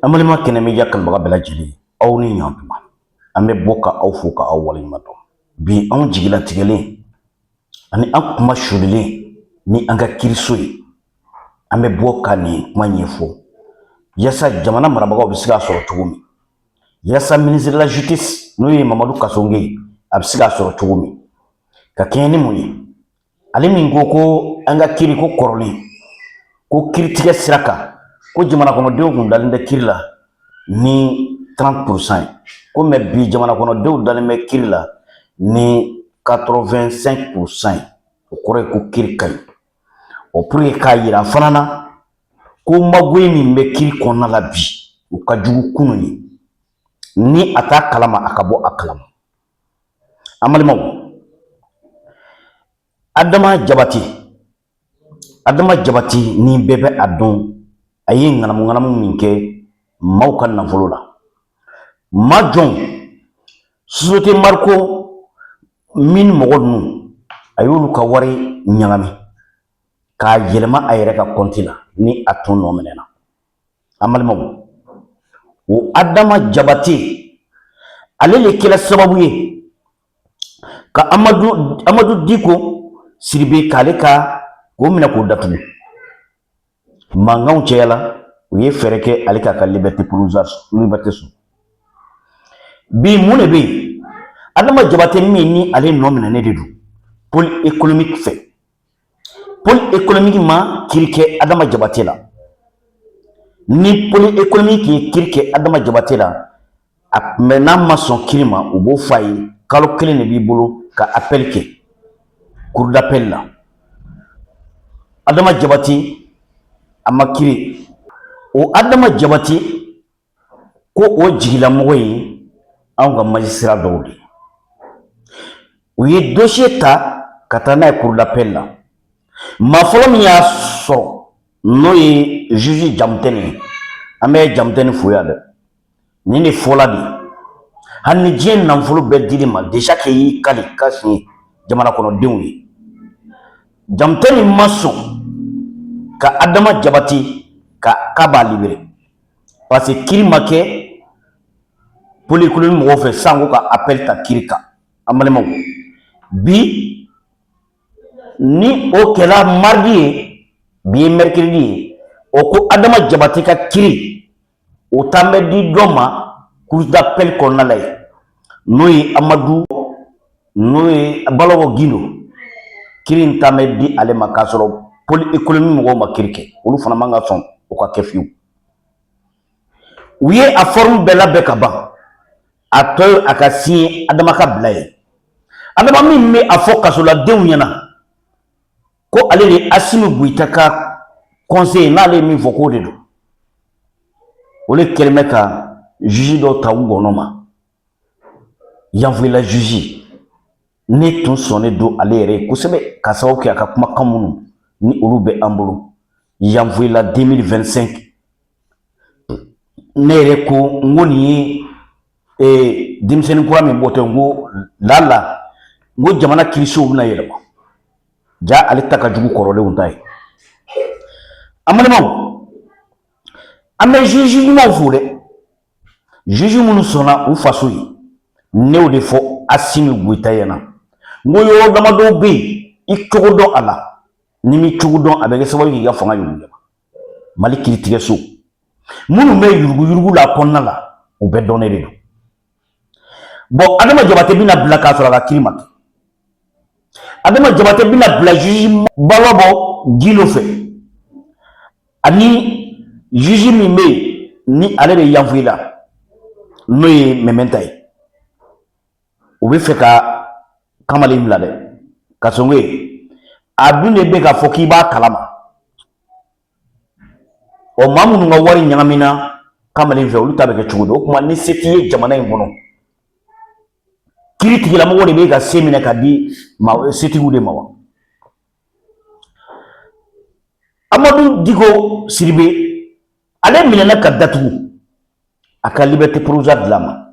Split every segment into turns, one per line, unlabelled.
An balima Kɛnɛ Media kanubaga bɛɛ lajɛlen, aw ni ɲantuma. An bɛ bɔ ka aw fo ka aw waleɲuman dɔn. Bi anw jigilatigɛlen ani an kuma sulilen ni an ka kiriso ye, an bɛ bɔ ka nin kuma ɲɛfɔ yaasa jamana marabagaw bɛ se k'a sɔrɔ cogo min, yaasa ministre de la justice, n'o ye Mamadu Kasɔnge ye, a bɛ se k'a sɔrɔ cogo min, ka kɛɲɛ ni mun ye. Ale min ko ko an ka kiri ko kɔrɔlen, ko kiritigɛ sira kan, ko jamana kɔnɔdenw kun dalen tɛ kiri la ni 30% ye, ko mais bi jamana kɔnɔdenw dalen bɛ kiri la ni 85% ye. O kɔrɔ ye ko kiri ka ɲi. O pour que k'a yira fana na ko magoyi min bɛ kiri kɔnɔna la bi, o ka jugu kunun ye. Ni a t'a kalama, a ka bɔ a kalama. An balimaw, Adama Jabate, Adama Jabate ni bɛɛ bɛ a dɔn, a ye ŋanamu ŋanamu min kɛ maaw ka nafolo la. Maa jɔn société Mariko min mɔgɔ ninnu, a y'olu ka wari ɲagami k'a yɛlɛma a yɛrɛ ka kɔnti la ni a tun nɔ minɛna. An balimaw, o Adama Jabate, ale de kɛra sababu ye ka Amadu Diko Sidibe k'ale ka k'o minɛ k'o datugu. Mankanw cayala, u ye fɛɛrɛ kɛ ale k'a ka liberté provisoire, liberté sɔrɔ. Bi mun de bɛ yen? Adama Jabate min ni ale nɔ minɛnen de don pôle économique fɛ, pôle économique ma kiri kɛ Adama Jabate la. Ni pôle économique ye kiri kɛ Adama Jabate la, a tun bɛ n'a ma sɔn kiri ma, u b'o fɔ a ye kalo kelen de b'i bolo ka appel kɛ cour d'appel la. Adama Jabate, a ma kiri. O Adama Jabate, ko o jigilamɔgɔ ye anw ka magistrat dɔw de ye. U ye dossier ta ka taa n'a ye cour d'appel la. Maa fɔlɔ min y'a sɔrɔ, n'o ye juge Jamutɛni ye, an bɛ Jamutɛni fo yan dɛ. Nin de fɔla de, hali ni diɲɛ nafolo bɛɛ dir'i ma, déjà k'i y'i kali ka siɲɛ jamana kɔnɔdenw ye. Jamutɛni ma sɔn ka Adama Jabate ka k'a b'a libéré, parce que kiri ma kɛ pôle économique mɔgɔw fɛ sanko ka appel ta kiri kan. An balimaw, bi ni o kɛra mardi ye, bi ye mercredi ye, o ko Adama Jabate ka kiri o taa bɛ di dɔ ma cour d'appel kɔnɔna la yen, n'o ye Amadu, n'o ye Balɔbɔ Gindo. Kiri in taa bɛ di ale ma k'a sɔrɔ pôle économique mɔgɔw ma kiri kɛ. Olu fana man ka sɔn o ka kɛ fiyewu. U ye a forme bɛɛ labɛn ka ban, a tɔ ye a ka signer, Adama ka bila yen. Adama min bɛ a fɔ kasoladenw ɲɛna ko ale de ye Asimi Goyita ka conseiller, n'ale ye min fɔ k'o de don, o de kɛlen bɛ ka juge dɔw ta u gɔnɔ ma. Yanfolila juge, ne tun sɔnnen don ale yɛrɛ ye kosɛbɛ, ka sababu kɛ a ka kumakan minnu ni olu bɛ an bolo Yanfolila 2025. Ne yɛrɛ ko n ko nin ye denmisɛnnin kura min bɔtɔ, n ko lala, n ko jamana kirisow bɛna yɛlɛma. Ja ale ta ka jugu kɔrɔlenw ta ye. An balimaw, an bɛ juge ɲumanw fo dɛ, juge minnu sɔnna u faso ye. Ne y'o de fɔ Asimi Goyita ɲɛna, n ko yɔrɔ damadɔw bɛ yen, i cogo dɔn a la. Ni m'i cogo dɔn, a bɛ kɛ sababu ye k'i ka fanga yuruguyurugu. Mali kiiritigɛso minnu bɛ yuruguyurugu la a kɔnɔna la, o bɛɛ dɔnnen de don. Bon, Adama Jabate bɛna bila k'a sɔrɔ a ka kiiri ma kɛ. Adama Jabate bɛna bila juge Balɔbɔ Gindo fɛ, ani juge min bɛ yen ni ale bɛ Yanfolila, n'o ye Mɛmɛnta ye. U bɛ fɛ ka kamalen bila dɛ. Kasɔnge a dun de bɛ k'a fɔ k'i b'a kalama. Ɔ, maa minnu ka wari ɲagamina kamalen fɛ, olu ta bɛ kɛ cogo di? O tuma ni se t'i ye jamana in kɔnɔ, kiiri tigilamɔgɔw de bɛ ka se minɛ ka di maa setigiw de ma wa? Amadu Diko Sidibe, ale minɛna ka datugu, a ka liberté provisoire dil'a ma.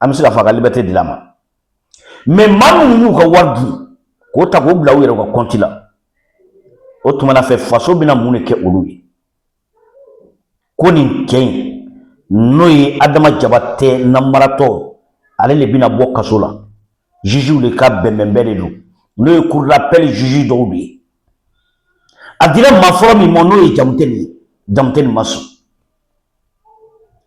An bɛ se k'a fɔ a ka liberté dil'a ma, mais maa minnu y'u ka wari dun k'o ta k'o bila u yɛrɛ ka compte la, o tuma na fɛ, faso bɛna mun de kɛ olu ye? Ko nin cɛ in N'o ye Adama Jabatɛ namaratɔ, ale de bɛna bɔ kaso la. Jugew de ka bɛnbɛnbɛn de don, n'o ye cour d'appel juge dɔw de ye. A dira maa fɔlɔ min ma, n'o ye Jamutɛni ye, Jamutɛni ma sɔn.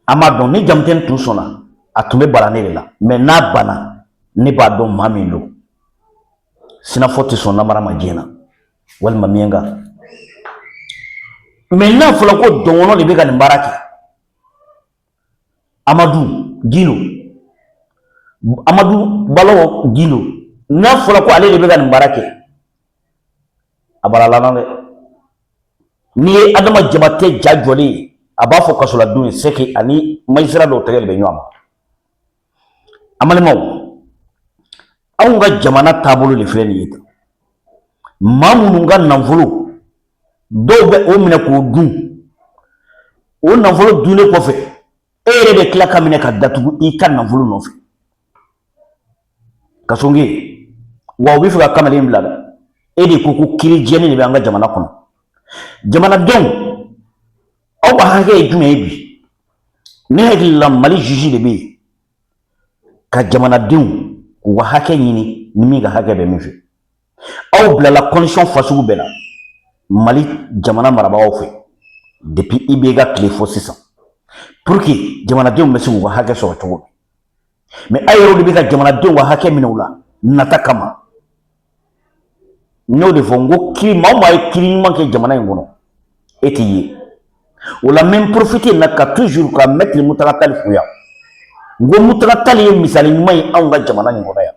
An b'a dɔn, ni Jamutɛni tun sɔnna, a tun bɛ bara ne de la. Mais n'a banna, ne b'a dɔn maa min don. Sinafɔ tɛ sɔn namara ma diɲɛ na, walima miɲɛnka. Mais n'a fɔra ko dɔngɔnɔ de bɛ ka nin baara kɛ, Amadu Gindo, Amadu Balo Gindo, n'a fɔra ko ale de bɛ ka nin baara kɛ, a barala na dɛ. N'i ye Adama Jabatɛ ja jɔlen ye, a b'a fɔ kasoladon ye, c'est que ani magistrat dɔw tɛgɛ de bɛ ɲɔgɔn ma. An balimaw, anw ka jamana taabolo de filɛ nin ye tan. Maa minnu ka nafolo dɔw bɛ o minɛ k'o dun, o nafolo dunnen kɔfɛ, e yɛrɛ bɛ tila ka minɛ ka datugu i ka nafolo nɔfɛ. Kasɔnge wa, u bɛ fɛ ka kamalen bila dɛ. E de ko ko kiiri jɛlen de bɛ an ka jamana kɔnɔ. Jamanadenw, aw ka hakɛ ye jumɛn ye bi? Ne hakili la, Mali juge de bɛ yen ka jamanadenw k'u ka hakɛ ɲini, ni min ka hakɛ bɛ min fɛ. Aw bilala condition fasugu bɛɛ la Mali jamana marabagaw fɛ depuis IBK tile fo sisan, pour que jamanadenw bɛ se k'u ka hakɛ sɔrɔ cogo min. Mais aw yɛrɛw de bɛ ka jamanadenw ka hakɛ minɛ u la nata kama. N y'o de fɔ, n ko kiiri, maa o maa ye kiiri ɲuman kɛ jamana in kɔnɔ, e t'i ye o la. N bɛ n profiter na ka toujours ka maître Mutaga Tali fo yan. N ko Mutaga Tali ye misali ɲuman ye anw ka jamana in kɔnɔ yan.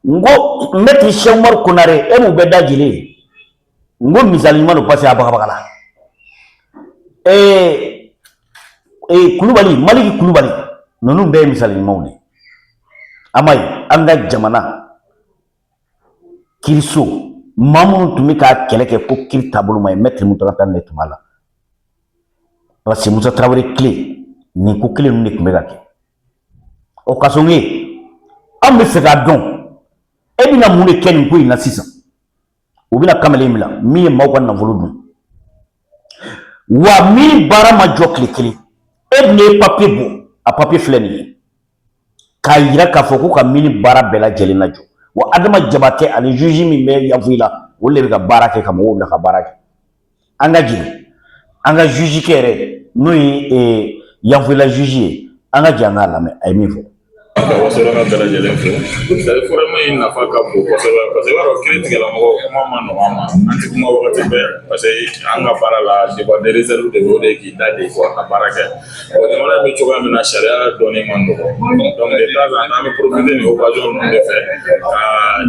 N ko maître Cheikh Umaru Konare, e m'u bɛɛ da jeli ye. N ko misali ɲuman don, parce que a bagabagala. Kulubali, Maliki Kulubali, ninnu bɛɛ ye misali ɲumanw de ye. An m'a ye an ka jamana kiiriso, maa minnu tun bɛ k'a kɛlɛ kɛ ko kiiri taabolo ma ye, maître Mutaga Tali de tun b'a la. Parce que Musa Tarawele tile, nin ko kelen ninnu de tun bɛ ka kɛ. O Kasɔnge, anw bɛ fɛ k'a dɔn, e bɛna mun de kɛ nin ko in na sisan? U bɛna kamalen bila min ye maaw ka nafolo dun, wa min baara ma jɔ tile kelen. E dun ye papiye bɔ, a papiye filɛ nin ye, k'a yira k'a fɔ ko ka mine baara bɛɛ lajɛlen lajɔ. Wa Adama Jabatɛ ani juge min bɛ Yanfolila, olu de bɛ ka baara kɛ, ka mɔgɔw bila ka baara kɛ. An ka jigin an ka juge kɛ yɛrɛ, n'o ye Yanfolila juge ye, an ka jɛ an k'a lamɛn a ye min fɔ.
Ka wasolon bɛɛ lajɛlen fo. Forum in nafa ka bon kosɛbɛ, parce que i b'a dɔn, kiiri tigɛlamɔgɔ, kuma ma nɔgɔn an ma. An tɛ kuma wagati bɛɛ, parce que an ka baara la, devoir de réserve de bɛ, o de ye k'i da de quoi ka baara kɛ. Bon, jamana in bɛ cogoya min na, sariya dɔnni ma nɔgɔn. Donc de temps en temps, an bɛ profiter nin occasion ninnu de fɛ ka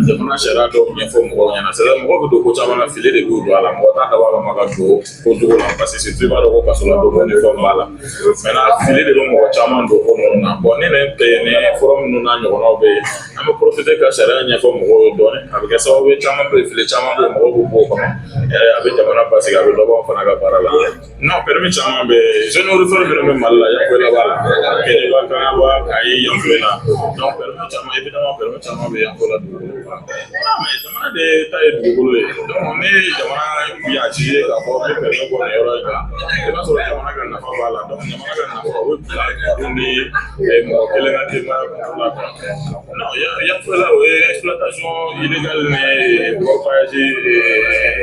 jamana sariya dɔw ɲɛfɔ mɔgɔw ɲɛna. C'est à dire, mɔgɔw bɛ don ko caman na, fili de b'u don a la. Mɔgɔ t'a dabɔ a kama ka don kojugu la, parce que surtout i b'a dɔn ko kaso la don ni fɛnw b'a la. Maintenant, fili de bɛ mɔgɔ caman don ko ninnu na. Bon, ni nin tɛ, ni forum ninnu n'a ɲɔgɔnnaw bɛ yen, an bɛ profiter ka sariya ɲɛfɔ mɔgɔw ye dɔɔnin. A bɛ kɛ sababu ye, caman bɛ yen, fili caman bɛ yen, mɔgɔw bɛ bɔ o kɔnɔ. A bɛ jamana basigi, a bɛ dɔ bɔ an fana ka baara la. Non, permis caman bɛ yen, zone aurifère minnu bɛ Mali la, Yanfolila b'a la, Kɛɲɛba, Kaɲaba, Kayi, Yanfolila. Donc permis caman, évidemment, permis caman bɛ Yanfolila dugukolo kan. Mais jamana de ta ye dugukolo ye. Donc ni jamana y'a jugé k'a fɔ n bɛ permis bɔ nin yɔrɔ in kan, i b'a sɔrɔ jamana ka nafa b'a la. Donc jamana ka nafa, o bɛ bila ni mɔgɔ kelen ka denbaya kungo la quoi. Non, Yanfolila, o ye exploitation illégale ni orpaillage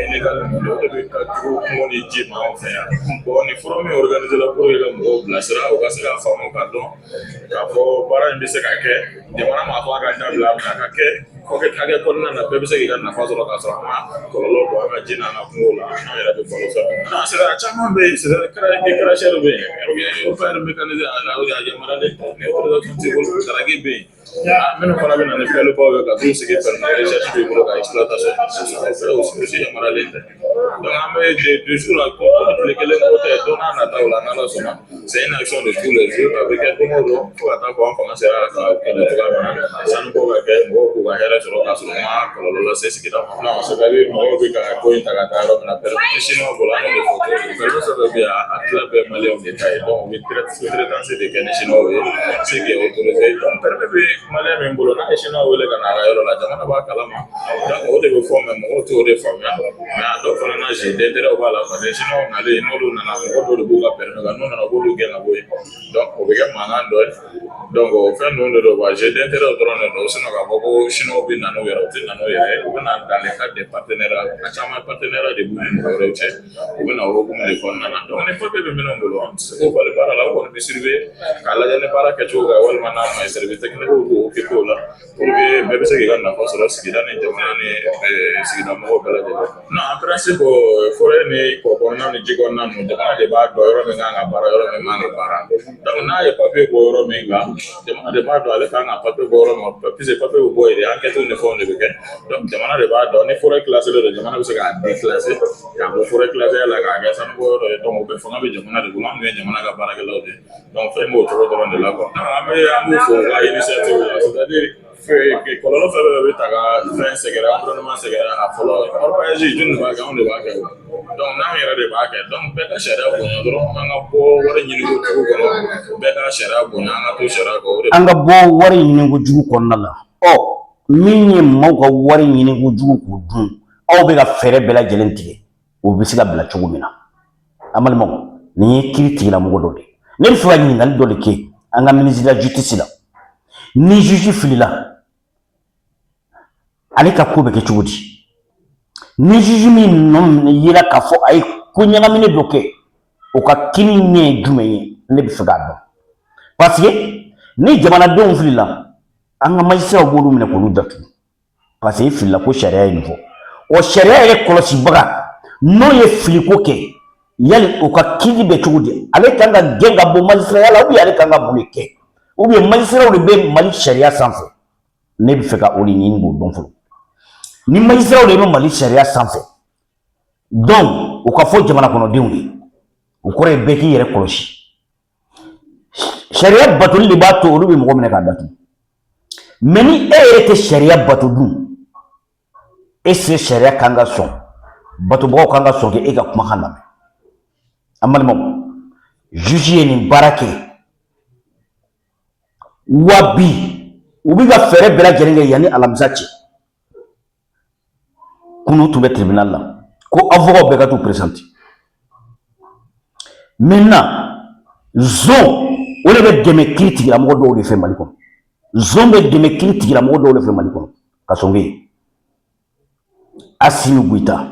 illégal ninnu, o de bɛ ka jugu kungo ni ji ma anw fɛ yan. Bon, ni forum in organisé la pour que ka mɔgɔw bilasira, u ka se k'a faamu k'a dɔn k'a fɔ baara in bɛ se ka kɛ. Jamana m'a fɔ a ka dabila, a ka kɛ hakɛ kɔnɔna na, bɛɛ bɛ se k'i ka nafa sɔrɔ k'a sɔrɔ an ma kɔlɔlɔ don an ka ji n'an ka kungo la, an yɛrɛ bɛ balo fɛn min na. C'est a caman bɛ yen, c'est cracheur bɛ yen, orpailleur mécanisé, a yamaruyalen tɛ, ni autorisation t'i bolo, drague bɛ yen. Minnu fana bɛ na ni pelle baw ye ka t'u sigi, permis de recherche b'i bolo ka exploitation, o aussi yamaruyalen tɛ. Donc an bɛ de jour la, ko tile kelen ko tɛ, don n'a nataw la, n'Ala sɔnna, c'est une action de tous les jours. A bɛ kɛ don o don fo ka taa fɔ an fanga sera ka kɛlɛ cogoya min na, sanubɔ ka kɛ, mɔgɔw k'u ka hɛrɛ sɔrɔ k'a sɔrɔ u ma kɔlɔlɔ lase sigida ma. Non, c'est à dire, mɔgɔw bɛ ka ko in ta ka taa yɔrɔ min na, permis tɛ chinois bolo. An y'o de fɔ cogo, permis fɛn fɛn bɛ yen, a tila bɛɛ maliyɛnw de ta ye. Donc u bɛ sous-traitance de kɛ ni chinois ye, ce qui est autorisé. Donc permis bɛ maliyɛn min bolo, n'a ye chinois wele ka na a ka yɔrɔ la, jamana b'a kalama. Donc o de bɛ fɔ, mais mɔgɔw t'o de faamuya. Mais a dɔw fana na, jeu d'intérêt b'a la, parce que chinois nalen, n'olu nana, mɔgɔ dɔw de b'u ka permis kan, n'u nana, u k'olu gɛn ka bɔ yen. Donc o bɛ kɛ mankan dɔ ye. Donc o fɛn ninnu de don quoi, jeu d'intérêt dɔrɔn de don. Sinon k'a fɔ ko chinois bɛ na n'u yɛrɛ, u tɛ na n'u yɛrɛ ye. U bɛ na dans le cadre des partenariats. A caman partenariat de b'u ni mɔgɔ wɛrɛw cɛ, u bɛ na o hukumu de kɔnɔna na. Donc ni papier bɛ minnu bolo, an tɛ se k'o bali baara la. O kɔni bɛ surveiller k'a lajɛ ni baara kɛcogo ka ɲi walima n'a ma ɲi. Service technique b'o occupé o la pour que bɛɛ bɛ se k'i ka nafa sɔrɔ, sigida ni jamana ni sigida mɔgɔw bɛɛ lajɛlen. Non, en principe, forêt ni kɔ kɔnɔna ni ji kɔnɔna ninnu, jamana de b'a dɔn yɔrɔ min kan ka baara, yɔrɔ min man ka baara. Donc n'a ye papier bɔ yɔrɔ min kan, jamana de b'a dɔn ale kan ka papier bɔ yɔrɔ min, puisque papier bɛ bɔ yen de, enquête ni fɛnw de bɛ kɛ. Donc jamana de b'a dɔn ni forêt classée don, jamana bɛ se k'a déclasser, k'a bɔ forêt classée la k'a kɛ sanubɔ yɔrɔ ye. Donc o bɛɛ fanga bɛ jamana de bolo. An dun ye jamana ka baarakɛlaw de ye. Donc fɛn b'o cogo dɔrɔn de la quoi. An b'u fo u ka initiative la, c'est à dire kɔlɔlɔ fɛn fɛn bɛ ta ka fɛn sɛgɛrɛ, environnement sɛgɛrɛ, a fɔlɔ orpaillage, jɔnni de b'a kɛ? Anw de b'a kɛ o. Donc n'anw yɛrɛ de b'a kɛ, donc bɛɛ ka sariya bonya dɔrɔn, an ka bɔ wari ɲini ko jugu kɔnɔ. Bɛɛ ka sariya bonya, an ka to sariya kɔ, o de.
An ka bɔ wari ɲini kojugu kɔnɔna la. Ɔ, min ye maaw ka wari ɲini kojugu k'o dun, aw bɛ ka fɛɛrɛ bɛɛ lajɛlen tigɛ o bɛ se ka bila cogo min na. An balimaw, nin ye kiiri tigilamɔgɔ dɔ de ye. Ne bɛ fɛ ka ɲininkali dɔ de kɛ an ka ministre de la justice la. Ni juge filila, ale ka ko bɛ kɛ cogo di? Ni juge min nɔ yera k'a fɔ a ye ko ɲagaminen dɔ kɛ, o ka kiiri ɲɛ ye jumɛn ye? Ne bɛ fɛ k'a dɔn, parce que ni jamanadenw filila, an ka magistrat b'olu minɛ k'olu datugu, parce que i filila ko sariya ye nin fɔ. O sariya yɛrɛ kɔlɔsibaga, n'o ye filiko kɛ, yali o ka kiiri bɛ cogo di? Ale kan ka gɛn ka bɔ magistrat la, ou bien ale kan ka mun de kɛ? Ou bien magistrat de bɛ Mali sariya sanfɛ? Ne bɛ fɛ ka o de ɲini k'o dɔn fɔlɔ. Ni magistrat de bɛ Mali sariya sanfɛ, donc o ka fɔ jamana kɔnɔdenw ye, o kɔrɔ ye bɛɛ k'i yɛrɛ kɔlɔsi. Sariya batoli de b'a to olu bɛ mɔgɔ minɛ k'a datugu. Mais ni e yɛrɛ tɛ sariya bato dun, e se sariya kan ka sɔn, batobagaw kan ka sɔn k'e ka kumakan lamɛn? An balimaw, juge ye nin baara kɛ wa bi u bɛ ka fɛɛrɛ bɛɛ lajɛlen kɛ yanni alamisa cɛ. Kunu tun bɛ tribunal la ko avocat bɛɛ ka t'u présenter. Maintenant, zon o de bɛ dɛmɛ kiiri tigilamɔgɔ dɔw de fɛ Mali kɔnɔ. Zon bɛ dɛmɛ kiiri tigilamɔgɔ dɔw de fɛ Mali kɔnɔ. Kasɔnge Assimi Goïta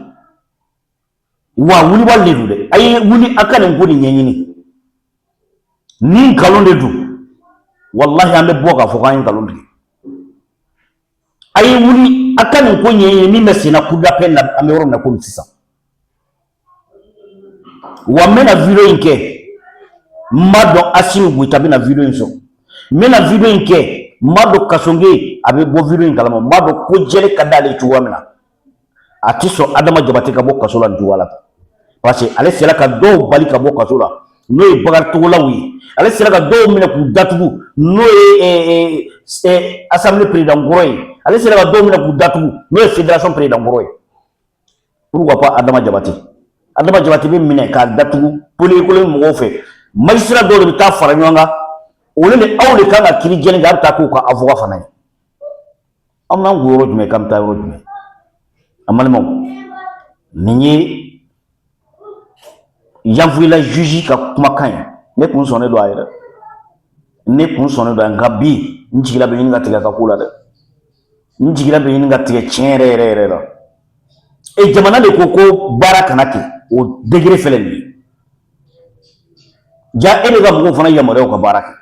wa wulibali de don dɛ. A ye wuli a ka nin ko nin ɲɛɲini. Ni nkalon de don, walahi, an bɛ bɔ k'a fɔ k'an ye nkalon tigɛ. A ye wuli a ka nin ko ɲɛɲini min bɛ sen na cour d'appel la, an bɛ yɔrɔ min na komi sisan. Wa n bɛna vidéo in kɛ, n b'a dɔn Assimi Goïta bɛna vidéo in sɔrɔ. N bɛna vidéo in kɛ, n b'a dɔn Kasɔnge a bɛ bɔ vidéo in kalama. N b'a dɔn ko jɛlen ka d'ale cogoya min na, a tɛ sɔn Adama Jabate ka bɔ kaso la nin cogoya la, parce que ale sera ka dɔw bali ka bɔ kaso la, n'o ye Bakari Togolaw ye. Ale sera ka dɔw minɛ k'u datugu, n'o ye assemblée président kɔrɔ ye. Ale sera ka dɔw minɛ k'u datugu, n'o ye fédération président kɔrɔ ye. Pourquoi pas Adama Jabate? Adama Jabate bɛ minɛ k'a datugu poli mɔgɔw fɛ. Magistrat dɔw de bɛ taa fara ɲɔgɔn kan, olu ni aw de kan ka kiiri jɛlen kɛ. A bɛ taa k'u ka avocat fana ye. An b'an kun yɔrɔ jumɛn k'an bɛ taa yɔrɔ jumɛn? An balimaw, nin ye Yanfolila juge ka kumakan ye. Ne kun sɔnnen don a yɛrɛ, ne kun sɔnnen don a ye, nka bi n jigila bɛ ɲini ka tigɛ a ka ko la dɛ. N jigila bɛ ɲini ka tigɛ tiɲɛ yɛrɛ yɛrɛ yɛrɛ la. E jamana de ko ko baara kana kɛ, o degré filɛ nin ye. Ja e bɛ ka mɔgɔw fana yamaruya u ka baara kɛ.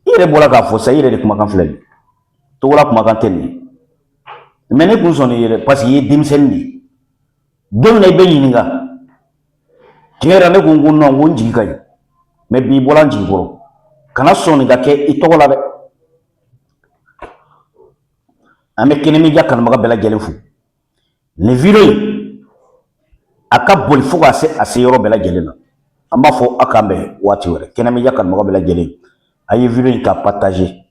I yɛrɛ bɔra k'a fɔ sisan, i yɛrɛ de kumakan filɛ nin ye. Togola kumakan tɛ nin ye. Mais ne kun sɔnn'i ye dɛ, parce que i ye denmisɛnnin de ye. Don min na i bɛ ɲininka, tiɲɛ yɛrɛ, ne ko n ko non, n ko n jigi ka ɲi. Mais bi i bɔra n jigi kɔrɔ. Kana sɔn nin ka kɛ i tɔgɔ la dɛ. An bɛ Kɛnɛ Media kanubaga bɛɛ lajɛlen fo. Nin vidéo in, a ka boli fo ka se a se yɔrɔ bɛɛ lajɛlen na. An b'a fɔ aw k'an bɛn waati wɛrɛ. Kɛnɛ Media kanubaga bɛɛ lajɛlen, a ye vidéo in ka partager.